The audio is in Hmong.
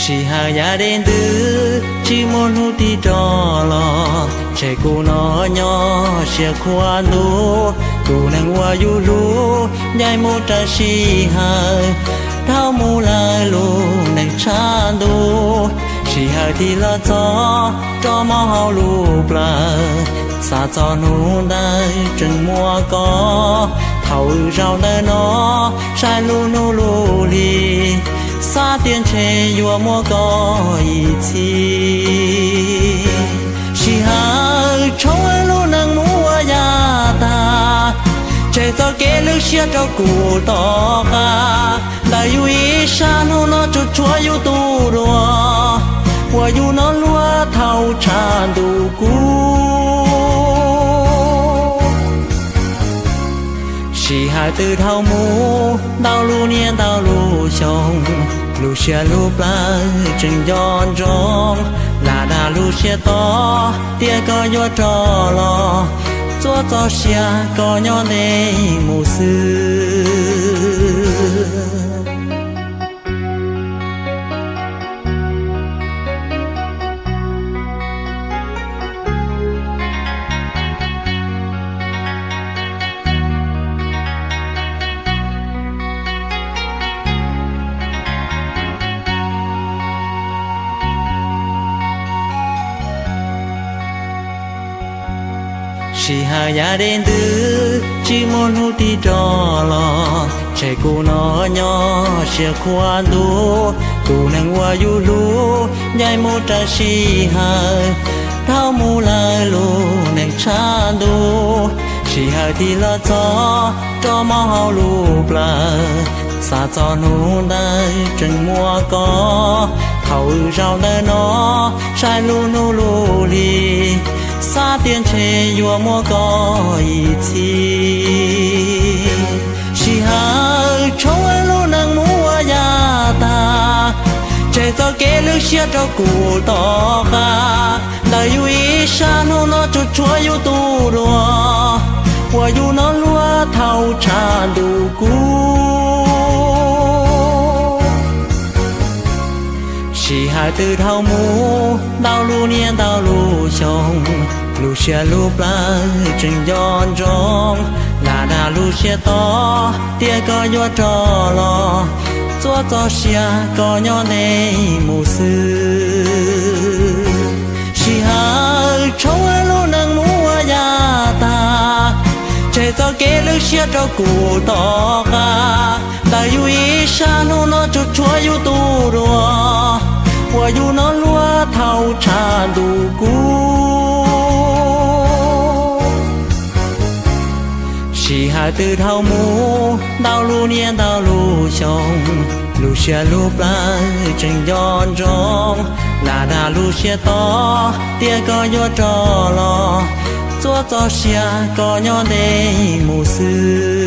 Sij hawm yav dej ntws tsis muaj hnub tig rov los, tseg kuv no nyob siab qhuav ntuj. Tus neeg uas yus hlub ncaim mus raws sij hawm, dhau mus lawm lub neej tshav ntuj. Sij hawm tig los txog rov mob hauv lub plawv, xav txog hnub ntawd tseem muaj koj. Thaum wb zaum ntawm no saib lub hnub lub hli, xav tias ntshe yuav muaj koj ib txhis. Sij hawm tshoov lub neej mus ua yam tag, tseg txoj kev lwj siab rau kuv tom qab. Ntawm yus ib sab hnub no tsuas tshuav yus tus dua, uas yus hnov luag thaum tshav ntuj kub. Sij hawm twb dhau mus ntau lub niaj ntau lub xyoo, lub siab lub plawv tseem nco ntsoov. Lam dag lub siab tod tias koj yuav rov los, txuas txoj sia koj nyob ntev mus xwb. Sij hawm yav dej ntws tsis muaj hnub tig rov los, tseg kuv no nyob siab qhuav ntuj. Tus neeg uas yus hlub ncaim mus raws sij hawm, dhau mus lawm lub neej tshav ntuj. Sij hawm tig los txog rov mob hauv lub plawv, xav txog hnub ntawd tseem muaj koj. Thaum wb zaum ntawm no saib lub hnub lub hli, xav tias ntshe yuav muaj koj ib txhis. Sij hawm tshoov lub neej mus ua yam tag, tseg txoj kev lwj siab rau kuv tom qab. Ntawm yus ib sab hnub no tsuas tshuav yus tus dua, uas yus hnov luag thaum tshav ntuj kub. Sij hawm twb dhau mus ntau lub niaj ntau lub xyoo, lub siab lub plawv tseem nco ntsoov. Lam dag lub siab tod tias koj yuav rov los, txuas txoj sia koj nyob ntev mus xwb. Sij hawm tshoov lub neej mus ua yam tag, tseg txoj kev lwj siab rau kuv tom qab. Ntawm yus ib sab hnub no tsuas tshuav yus tus dua, uas yus hnov luag thaum tshav ntuj kub. Sij hawm twb dhau mus ntau lub niaj ntau lub xyoo, lub siab lub plawv tseem nco ntsoov. Lam dag lub siab tod tias koj yuav rov los, txuas txoj sia koj nyob ntev mus xwb.